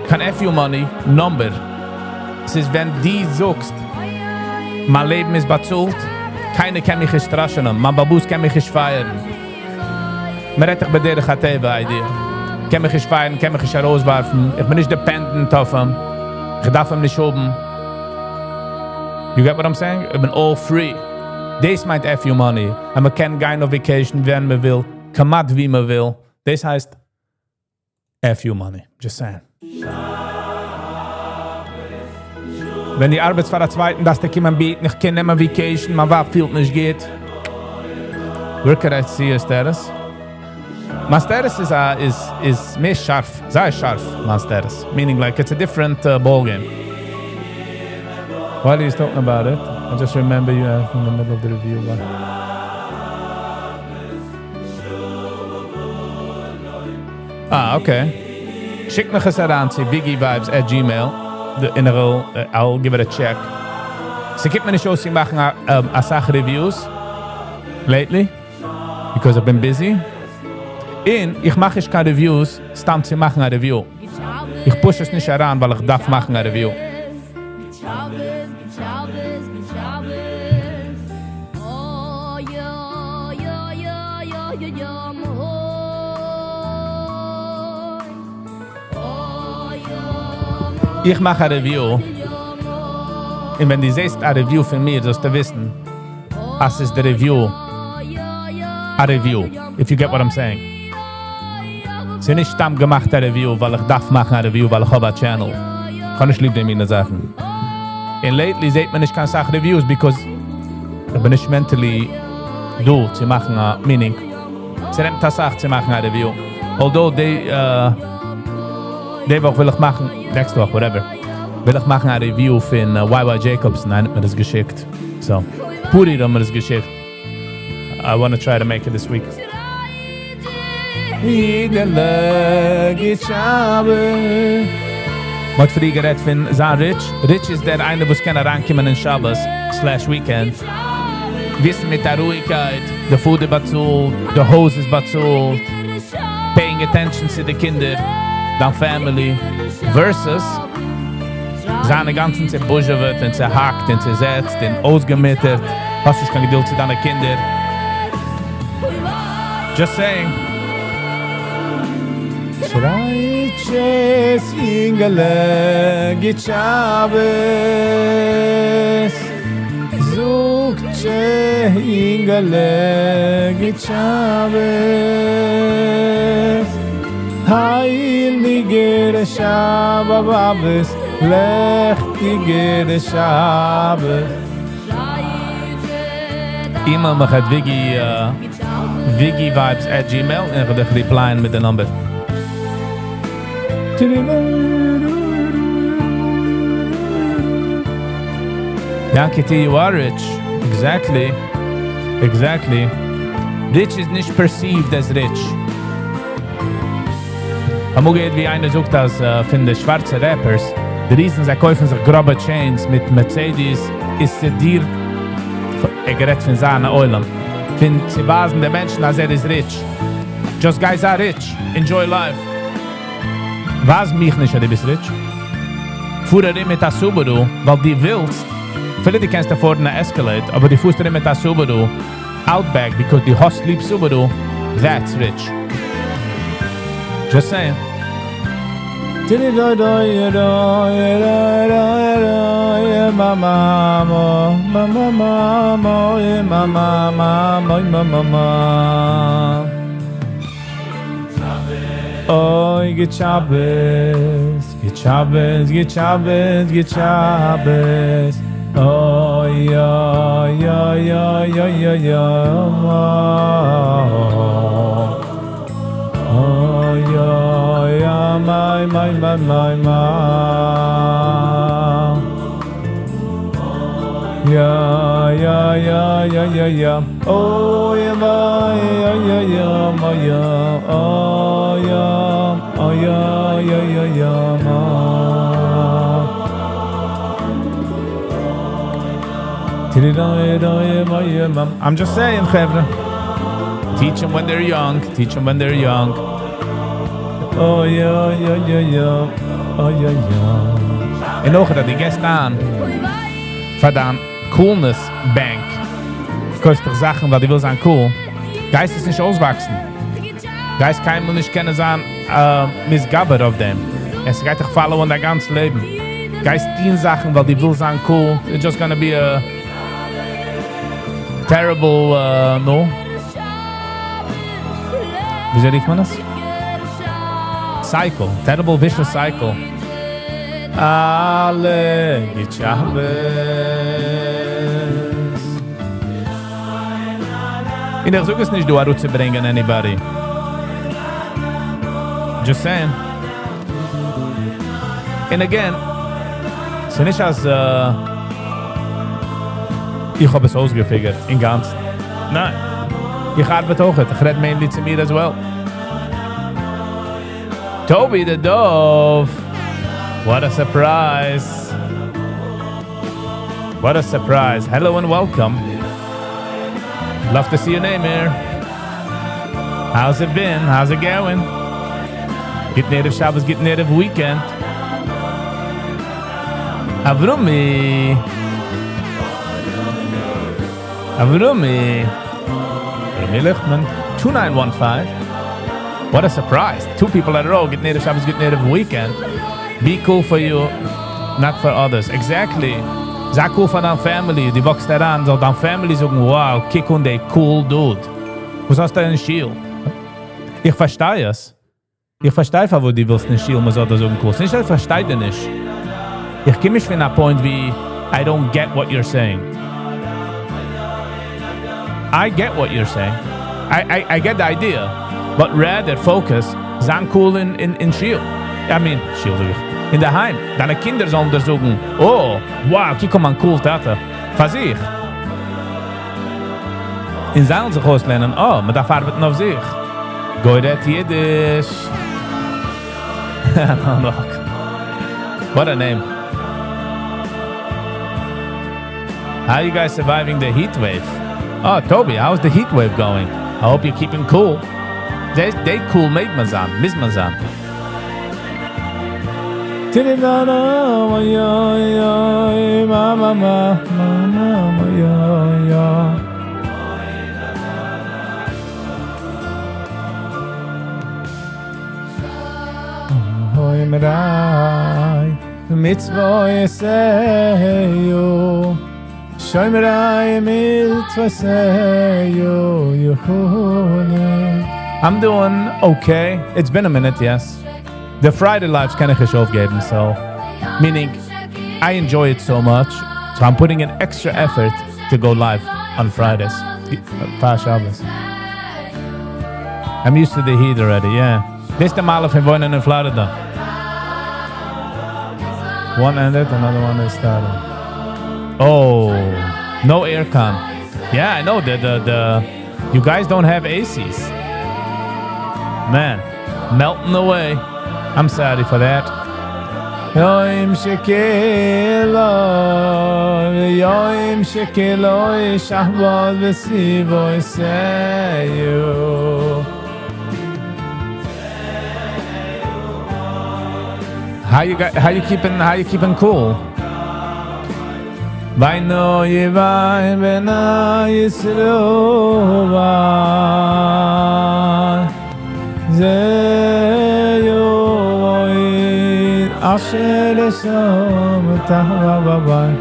קיין FU money number. ס'איז ווען דו זאגסט, מיין לעבן איז באצאלט, קיינער קען מיך נישט סטראשענען, מיין boss קען מיך נישט fire ן. מען רעדט דאך בדרך הטבע idea. קען מיך נישט fire ן, קען מיך נישט ארויסווארפן. איך בין נישט dependent אויף אים. איך דארף אים נישט האבן. You get what I'm saying? איך בין all free. דאס מיינט FU money. און מען קען גיין אויף vacation, ווען מען וויל. כמעט ווי מען וויל. דאס הייסט FU money. Just saying. ווען דו ארבעטסט פאר א צווייטן, דארפסטו קומען בעטן, איך קען נעמען vacation, מיין ווייב פילט נישט גוט. Where could I see your status? מיין status איז מער שארף, זייער שארף, מיין status. Meaning like it's a different ball game. While he's talking about it, I just remember you in the middle of the review. But ah, okay. שיק מיך עס אריין צו viggivibes@gmail. די אינערל, I'll give it a check. ס'קומט מיר נישט אויס צו מאכן א סאך reviews lately because I've been busy. און איך מאך נישט קיין reviews, סתם צו מאכן א review. איך push עס נישט אריין, ווייל איך דארף מאכן א review. Shabbos, Shabbos, Shabbos. Oh, yo, yo, yo, yo, yo, yo, mo. Oh, yo, mo. איך מאך א review. און ווען דו זעסט א review פון מיר, זאלסטו וויסן, אז ס'איז די review. A review, if you get what I'm saying. ס'איז נישט סתם געמאכט א review, ווייל איך דארף מאכן א review, ווייל איך האב א channel. איך האב נישט ליב די מינע זאכן. און lately זעט מען נישט קיין סאך reviews, because איך בין נישט mentally דא צו מאכן א meaning. ס'נעמט א סאך צו מאכן א review. Although די וואך וויל איך מאכן, next וואך, whatever, וויל איך מאכן א review פון YY Jacobson, איינער האט מיר דאס געשיקט. So, Puri האט מיר דאס געשיקט. I want to try to make it this week. אידעלע גוט שבת. מ'האט פריער גערעדט פון זיין rich. Rich איז דער איינער, וואס קען אריינקומען אין שבת slash weekend. וויסן מיט דער רואיגקייט, די food איז באצאלט, די הויז איז באצאלט, paying attention צו די קינדער, דיין family, versus זיין אינגאנצן צעבוזשעוועט און צעהאקט און צעזעצט און אויסגעמיטערט, האסט נישט קיין געדולד צו דיינע קינדער. Just saying. שרייט עס אינגעלע גוט שבת, זאגט זשע אינגעלע גוט שבת, הייליגער שבת, לעכטיגער שבת. Email מיך at Viggy, Viggyvibes at Gmail און איך וועל דיך replyen מיט די number. Yankee T, you are rich. Exactly. Exactly. Rich איז נישט perceived as rich. אמאל געהערט ווי איינער זאגט אז פון די שווארצע rappers, די reason זיי קויפן זיך גראבע chains מיט Mercedes איז צו דיר, ער גערעדט פון זיין עולם, פון צו ווייזן די מענטשן אז ער איז rich. Just גיי זיי rich. Enjoy life. ווייז מיך נישט אז דו ביסט rich. פאר ארום מיט א Subaru, ווייל דו ווילסט. אפילו דו קענסט affordן א Escalade, אבער דו פארסט ארום מיט א Subaru Outback because דו האסט ליב Subaru, that's rich. Just saying. אוי גוט שבת, גוט שבת, גוט שבת, גוט שבת. אוי אוי אוי אוי אוי אוי אוי אוי אוי מיי מיי מיי מיי מיי. יא יא יא יא יא יא. אוי וויי יא יא יא מיי יא. אוי יא אוי יא יא יא יא מא. I'm just saying, חברה. Teach them when they're young. Teach them when they're young. Oh yeah, yeah, yeah, yeah. Oh yeah, yeah. און נאך דו גייסט אן פאר דיין coolness bank. קויפסט דיך זאכן, ווייל דו ווילסט זיין cool. גייסט עס נישט אויסוואקסן. גייסט קיינמאל נישט קענען זיין מתגבר אויף דעם. עס גייט דיך follow'ן דיין גאנץ לעבן. גייסט טון זאכן, ווייל דו ווילסט זיין cool. It's just gonna be a terrible, no. וויאזוי רופט מען עס? Cycle. Terrible vicious cycle. אלע גוט שבת. און איך זאג עס נישט דא אראפצוברענגען anybody. Just saying. And again, ס'איז נישט אז איך האב עס אויסגעfigured אינגאנצן. ניין. איך ארבעט אויך. איך רעד mainly צו מיר as well. Toby the Dove. What a surprise. What a surprise. Hello and welcome. Love to see your name here. How's it been? How's it going? גוטן ערב שבת, גוטן ערב weekend. Avrumi. Avrumi. Avrumi Lichtman. 2915. What a surprise. Two people at a row. גוטן ערב שבת, גוטן ערב weekend. Be cool for you, not for others. Exactly. זיי cool פאר דיין family. דו וואקסט אריין, זאל דיין family זאגן, wow, קוק אן די cool dude. וואס האסטו אין שול? איך פארשטיי עס. איך פארשטיי, וואו דו ווילסט אין שול, מען זאל דאס זאגן cool. נישט, איך פארשטיי דיר נישט. איך קום נישט פון א point ווי I don't get what you're saying. I get what you're saying. I get the idea. But rather focus, זיין cool אין שול. I mean, שול זאג איך. אין דער היים. דיינע קינדער זאלן דיר זאגן, oh, wow, קוק אן מיין cool טאטע. פאר זיך. און זאלן זיך אויסלערנען, oh, מען דארף ארבעטן אויף זיך. גוי רעדט אידיש. What a name. How are you guys surviving the heat wave? Oh, Toby, how's the heat wave going? I hope you're keeping cool. They cool מעג מען זיין, מוז מען זיין. I'm doing okay. It's been a minute, yes. The Friday lives קען איך נישט אויפגעבן, so meaning I enjoy it so much, so I'm putting an extra effort to go live on Fridays. פאר שבת. I'm used to the heat already, yeah. דאס איז די מעלה פון וואוינען אין Florida. One ended, another one is starting. Oh, no aircon. Yeah, I know. The you guys don't have ACs. Man, melting away. I'm sorry for that. יום שכולו, יום שכולו שבת וסביבותיו. How you got, how you keeping cool? בינו יבין בני ישראל זה יוי אשר לשם תחווה בבי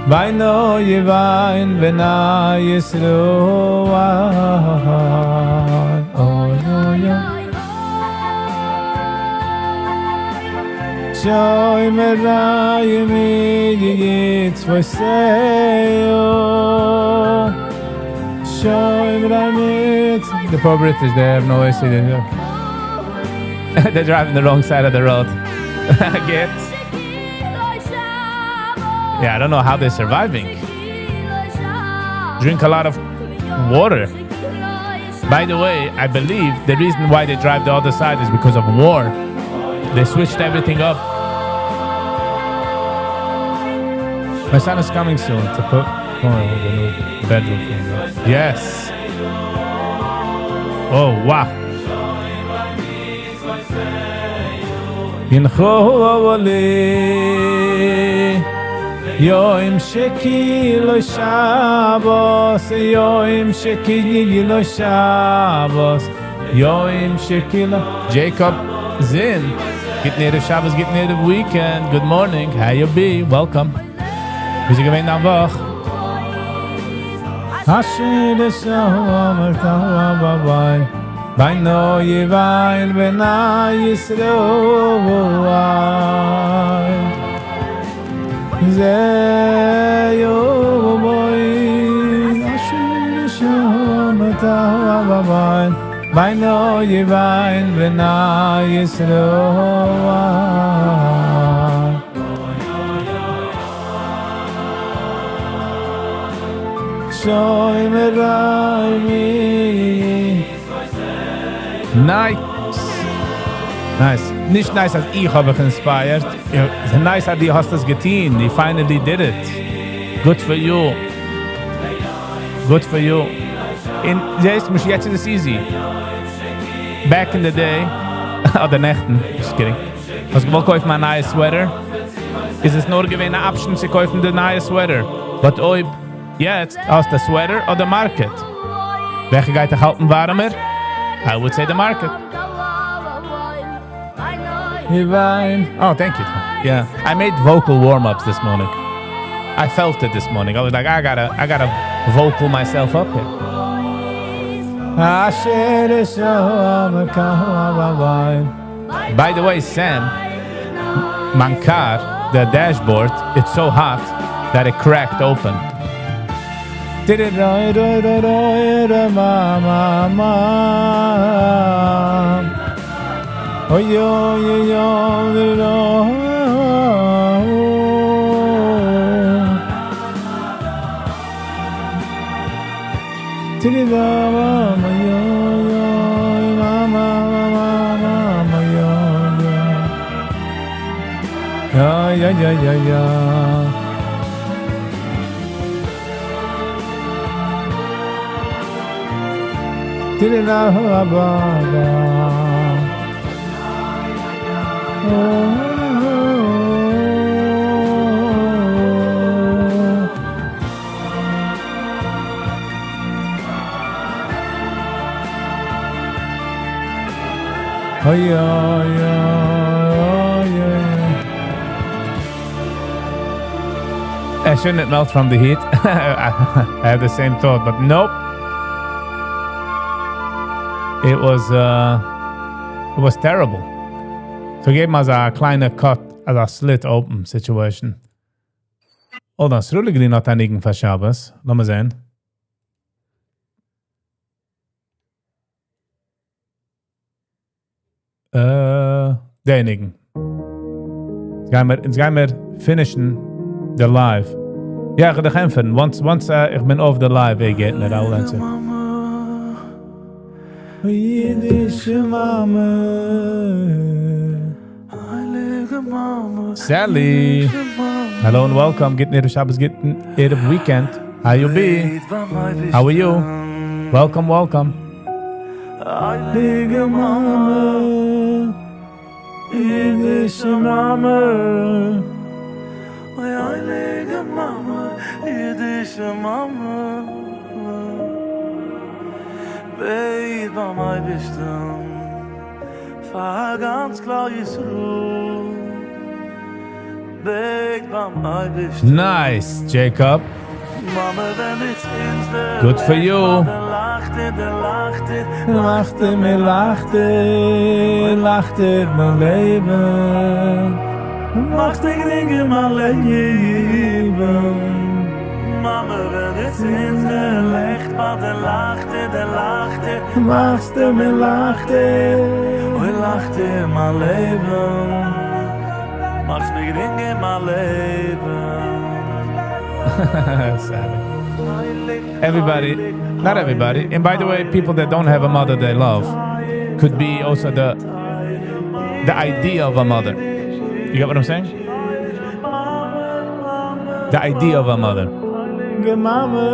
בינו יבין בני ישראל אוי אוי אוי שומר מצוותיו שומר The poor British, they have no AC. They're driving the wrong side of the road. Get. Yeah, I don't know how they're surviving. Drink a lot of water. By the way, I believe the reason why they drive the other side is because of war. They switched everything up. My son is coming soon to put oh, the new bedroom thing. Yes. Oh, wow. ינחו לי יום שכולו שבת יום שכולו שבת יום שכולו Jacob Zinn. גוטן ערב שבת, גוטן ערב weekend. Good morning. How you be? Welcome. ווי איז געווען דיין וואך? אשר שם ביי בינו יבין בני ישראל זה יום אשר שם בינו יבין בני ישראל שומר Nice. Nice. נישט nice אז איך האב דיך inspired. Nice אז דו האסט עס געטון. You finally did it. Good for you. Good for you. און יעצט, יעצט איז עס easy. Back in the day, אדער נעכטן, just kidding. האסט געוואלט קויפן א נייע sweater? איז עס נאר געווען אן option צו קויפן די נייע sweater. But אויב יעצט האסטו sweater אדער market? וועלכע גייט דיך האלטן ווארעמער? I would say the market. Oh, thank you. Yeah, I made vocal warm-ups this morning. I felt it this morning. I was like, I gotta vocal myself up here. אשר שם By the way, Sam, מיין car, the dashboard, it's so hot that it cracked open. Ma ma ma Oy oy oy oy Tiri da ma ma yo yo ma ma ma ma ma ma yo yo Ya ya ya ya ya Tiri da ba ba ba. Oh, oh, oh. אוי יא יא יא. Eh, shouldn't it melt from the heat? I had the same thought, but nope. It was uh, it was terrible. So געבן אזא קליינע cut, אזא slit open situation. Hold on, Sruly Green האט א ניגון פאר שבת. לאמיר זען. אה, די ניגון. גיימיר, אונז גיימיר finish ן די live. יא, איך וועל דיך ענטפערן. Once, once uh, איך בין off the live, איך get it, I will answer. אידישע מאמע. Sally. Hello and welcome. גוטן ערב שבת, גוטן ערב weekend. How you be? How are you? Welcome, welcome. הייליגע מאמע, אידישע מאמע. אוי הייליגע מאמע, אידישע מאמע. בעט ביים אייבערשטן פאר גאנץ כלל ישראל. בעט ביים אייבערשטן. Nice, Jacob. מאמע, ווען דו צינדסט די Good for you. לעכט, מאכסטו מיר לייכטער, לייכטער מיין לעבן. מאכסטו גרינגער מיין לעבן. מאמע, ווען דו צינדסט די לעכט, ביי די לייכטער, די לייכטער. מאכסטו מיר לייכטער. אוי, לייכטער מיין לעבן. מאכסט מיר גרינגער מיין לעבן. Sally. Everybody, not everybody, and by the way, people that don't have a mother they love could be also the idea of a mother. You get what I'm saying? The idea of a mother. מאמע.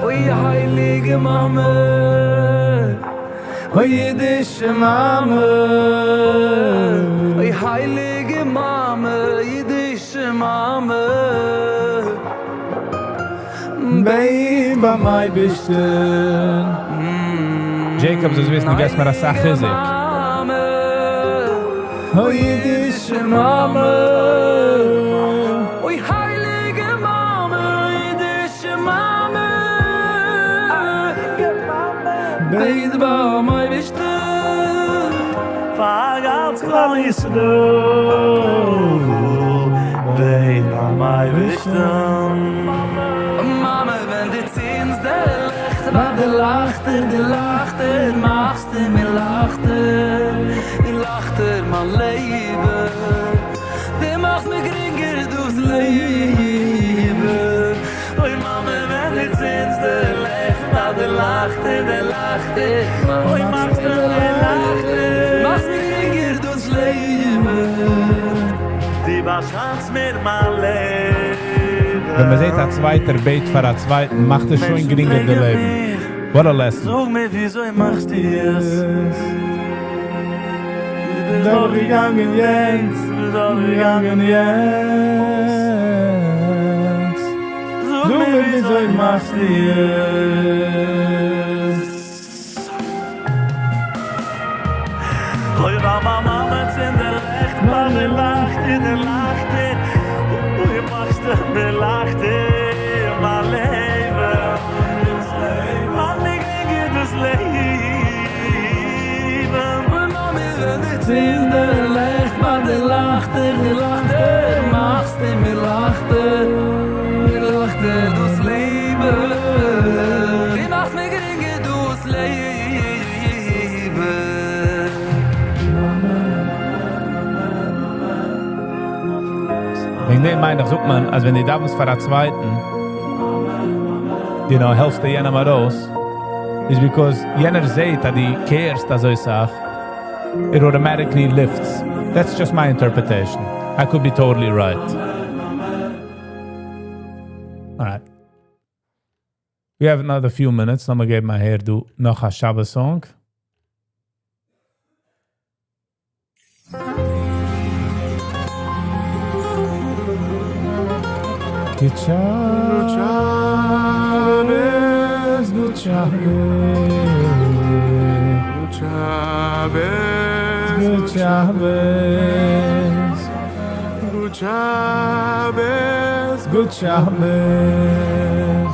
אוי, הייליגע מאמע. אוי, אידישע מאמע. אוי, הייליגע מאמע, אידישע מאמע. בעט ביים אייבערשטן. Jacob, זאלסט וויסן, דו געבסט מיר א סאך חיזוק. אוי, אידישע מאמע. אוי, הייליגע מאמע, אידישע מאמע. בעט ביים אייבערשטן. פאר גאנץ כלל ישראל. בעט ביים אייבערשטן. מאמע, ווען דו צינדסט די לעכט, ביי די לייכטער, די לייכטער, מאכסטו מיר לייכטער, און לייכטער מיין לעבן. דו מאכסט מיר גרינגער דאס לעבן. אוי, מאמע, ווען דו צינדסט די לעכט, ביי די לייכטער, די לייכטער, אוי, מאכסטו מיר לייכטער, מאכסט מיר גרינגער דאס לעבן. דו באשיינסט מיר מיין לעבן. ווען מען זעט, א צווייטער בעט פאר א צווייטן, מאכט עס שוין גרינגער די לעבן. What a lesson. זאג מיר, וויאזוי מאכסטו עס? דורכגעגאנגען יענץ, דורכגעגאנגען יענץ. זאג מיר, וויאזוי מאכסטו עס? אוי, מאמע, מאמע, צינד די לעכט, ביי די לייכטער, די לייכטער. אוי, מאכסטו מיר לייכטער, מיין לעבן. מאכסט מיר גרינגער דאס לעבן. אוי, מאמע, ווען דו צינדסט די לעכט, ביי די לייכטער, די לייכטער, מאכסטו מיר לייכטער, מיר לייכטער דאס לעבן. דו מאכסט מיר גרינגער דאס לעבן. וועגן דעם מיין איך, זאגט מען, אז ווען דו דאוונסט פאר א צווייטן, העלפסטו יענעם ארויס, is because יענער זעט, אז דו care סט אזוי סאך, it automatically lifts. That's just my interpretation. I could be totally right. All right. We have another few minutes. לאמיר געבן אהער דא נאך א שבת song. גוט שבת. גוט שבת. גוט שבת. גוט שבת. גוט שבת.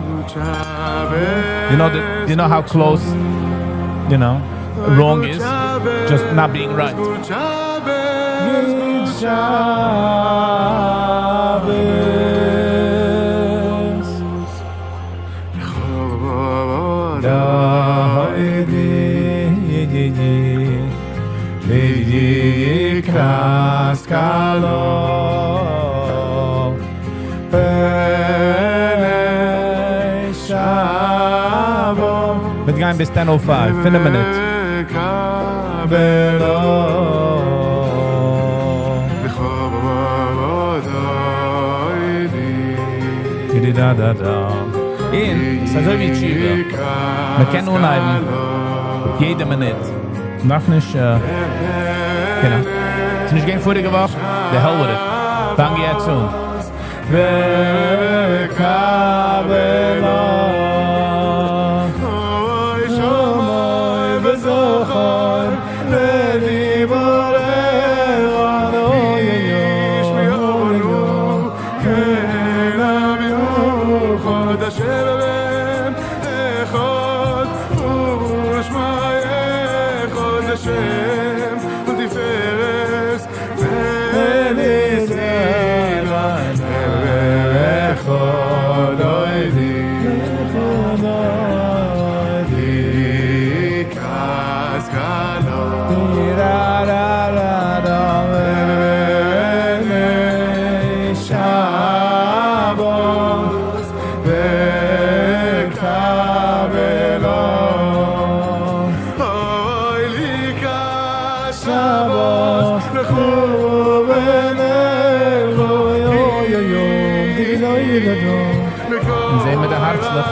גוט שבת. You know how close wrong is? Just not being right. גוט שבת. גוט שבת. לקראת כלה פני שבת. מיר גייען ביז 10:05, 5 מינוט. און ס'איז אזוי ווי תשובה. מען קען אנהייבן יעדע מינוט. מ'דארף נישט, you know. ס'איז נישט געווען פאריגע וואך, the hell with it. פאנג יעצט אן. און זעהן מיט די הארצלעך.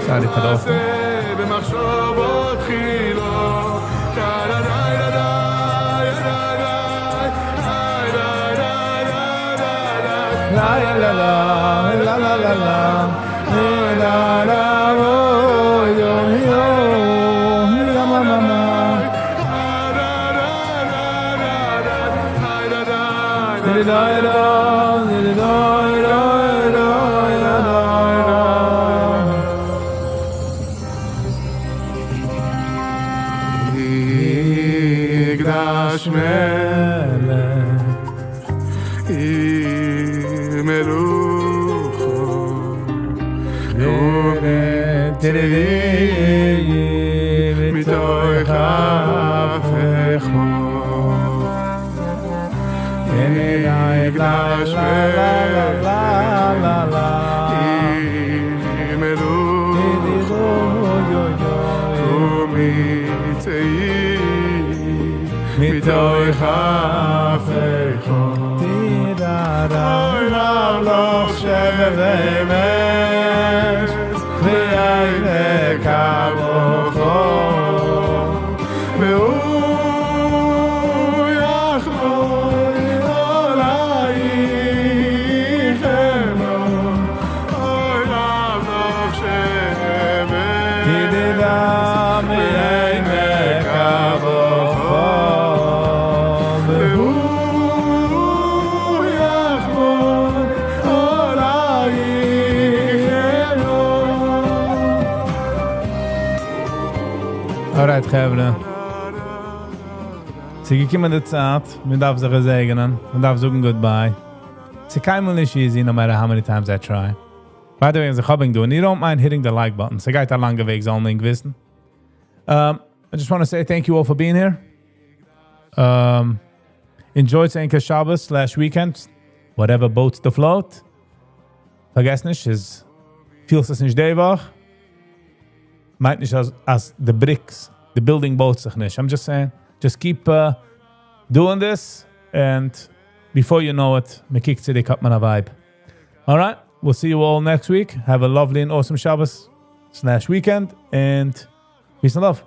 Sorry פאר די אויפטו. יקדש מלך מלוכו מתוך אפיך יקדש מלך מלוכו מתוך אפיך אוי רב לך שבט והוא יחמול עלייכם אוי רב לך שבט והוא יחמול עלייכם Alright, חברה. ס'איז געקומען די צייט, מען דארף זיך געזעגענען, מען דארף זאגן goodbye. ס'איז קיינמאל נישט easy, no matter how many times I try. By the way, אז איך האב דא, and you don't mind hitting the like button. ס'גייט א לאנגע וועג, זאלן ענק וויסן. I just want to say thank you all for being here. Enjoy ענקער שבת/weekend, whatever boats the float. פארגעס נישט, אז פילסט עס נישט די וואך. מיינט נישט, אז, אז the bricks, the building בויט זיך נישט. I'm just saying, just keep doing this, and before you know it, מען קוקט צוריק, האט מען א vibe. Alright, we'll see you all next week. Have a lovely and awesome Shabbos/weekend, and peace and love.